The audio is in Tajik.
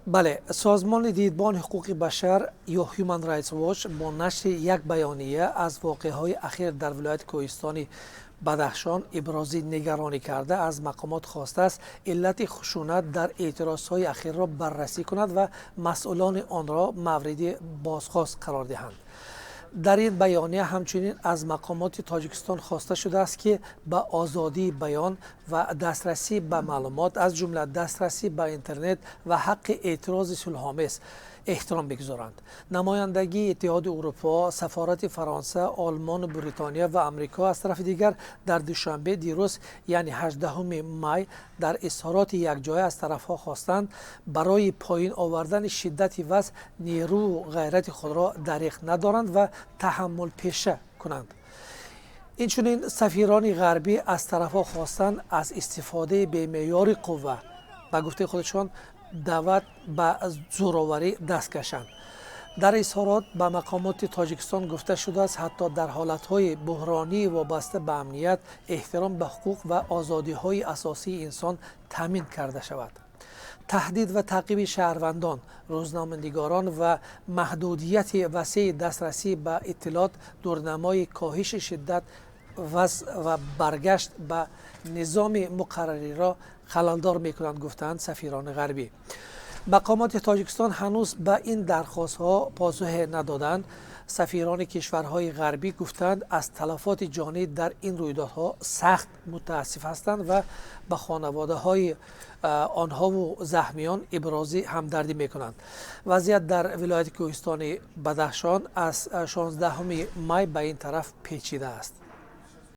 Бале, Созмони Дидбони ҳуқуқи башар ё Human Rights Watch бо нашри як баёния аз воқеаҳои ахир дар вилояти кӯҳистони Бадахшон ибрози нигаронӣ карда, аз мақомот хостааст, иллати хушунат дар эътирозҳои ахирро баррасӣ кунад ва масъулони онро мавриди бозхост қарор диҳанд. Дар ин баёния ҳамчунин аз мақомоти Тоҷикистон хоста шудааст, ки ба озодии баён ва дастрасӣ ба маълумот, аз ҷумла дастрасӣ ба интернет ва ҳаққи эътирози сулҳомез эҳтиром бигузоранд. Намояндагии Иттиҳоди Урупо, сафорати Фаронса, Олмону Бритониё ва Амрико аз тарафи дигар дар Душанбе дирӯз, яъне 18 май, дар изҳороти якҷоя аз тарафҳо хостанд, барои поён овардани шиддати вазъ нерӯву ғайрати худро дариғ надоранд ва таҳаммулпеша кунанд. Инчунин сафирони ғарбӣ аз тарафҳо хостанд, аз истифодаи бемеъёри қувва, ба гуфтаи худашон даъват ба зӯроварӣ, даст кашанд. Дар изҳорот ба мақомоти Тоҷикистон гуфта шудааст, ҳатто дар ҳолатҳои буҳронии вобаста ба амният эҳтиром ба ҳуқуқ ва озодиҳои асосии инсон таъмин карда шавад. Таҳдид ва таъқиби шаҳрвандон, рӯзноманигорон ва маҳдудияти васеи дастрасӣ ба иттилоот дурнамои коҳиши шиддат вазъ ва баргашт ба низоми муқаррариро халалдор мекунанд, гуфтаанд сафирони ғарбӣ. Мақомоти Тоҷикистон ҳанӯз ба ин дархостҳо посухе надоданд. Сафирони кишварҳои ғарбӣ гуфтанд, аз талафоти ҷонӣ дар ин рӯйдодҳо сахт мутаассиф ҳастанд ва ба хонаводаҳои онҳову заҳмиён ибрози ҳамдардӣ мекунанд. Вазъият дар вилояти кӯҳистони Бадахшон аз 16 май ба ин тараф печида аст.